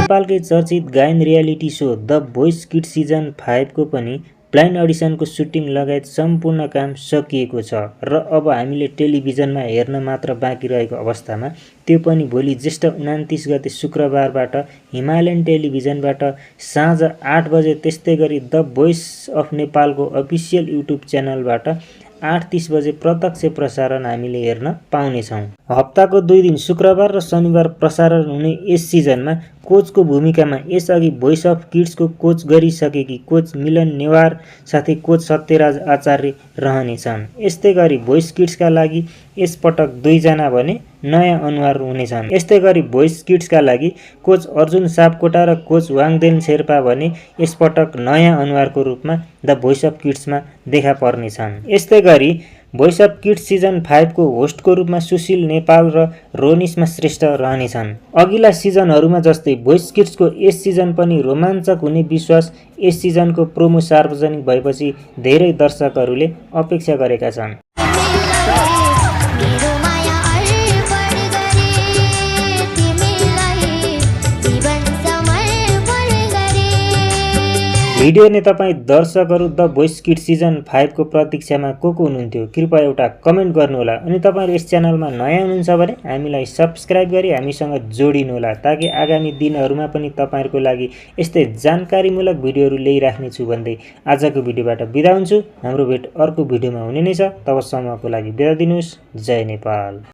नेपालकै चर्चित गायन reality so the voice kids season 5 को पनि ब्लाइन्ड अडिसनको सुटिङ लगायत सम्पूर्ण काम सकिएको छ र अब हामीले टेलिभिजनमा हेर्न मात्र बाँकी रहेको अवस्थामा त्यो पनि भोलि जेष्ठ 29 गते शुक्रबारबाट हिमालयन टेलिभिजनबाट साँझ 8 बजे त्यस्तै गरी द भोइस अफ नेपालको अफिसियल युट्युब च्यानलबाट 8:30 बजे प्रत्यक्ष प्रसारण हामीले हेर्न पाउनेछौँ। हप्ताको 2 दिन शुक्रबार र शनिबार प्रसारण हुने यस सिजनमा कोचको भूमिकामा यसअघि भोइस अफ किड्सको कोच गरिसकेकी कोच मिलन नेवार साथै कोच सत्यराज आचार्य रहनेछन्। यस्तै गरी भोइस किड्सका लागि यसपटक 2 जना भने नयाँ अनुहार हुनेछन्। यस्तै गरी भोइस किड्सका लागि कोच अर्जुन सापकोटा र कोच वाङदेन शेर्पा भने यसपटक नयाँ अनुहारको रूपमा द भोइस अफ किड्समा देखा पर्नेछन्। यस्तै गरी भोइस अफ किड्स सिजन 5 को होस्टको रूपमा सुशील नेपाल र रोनिस्मा श्रेष्ठ रहनेछन्। अघिल्ला सिजनहरूमा जस्तै भोइस किड्सको यस सिजन पनि रोमाञ्चक हुने विश्वास यस सिजनको प्रोमो सार्वजनिक भएपछि धेरै दर्शकहरूले अपेक्षा गरेका छन्। भिडियो हेर्ने तपाईँ दर्शकहरू द भोइस किड्स सिजन 5 को प्रतीक्षामा को हुनुहुन्थ्यो कृपया एउटा कमेन्ट गर्नुहोला। अनि तपाईँहरू यस च्यानलमा नयाँ हुनुहुन्छ भने हामीलाई सब्स्क्राइब गरी हामीसँग जोडिनुहोला ताकि आगामी दिनहरूमा पनि तपाईँहरूको लागि यस्तै जानकारीमूलक भिडियोहरू ल्याइराख्ने छु भन्दै आजको भिडियोबाट बिदा हुन्छु। हाम्रो भेट अर्को भिडियोमा हुने नै छ। तबसम्मको लागि बिदा दिनुहोस्। जय नेपाल।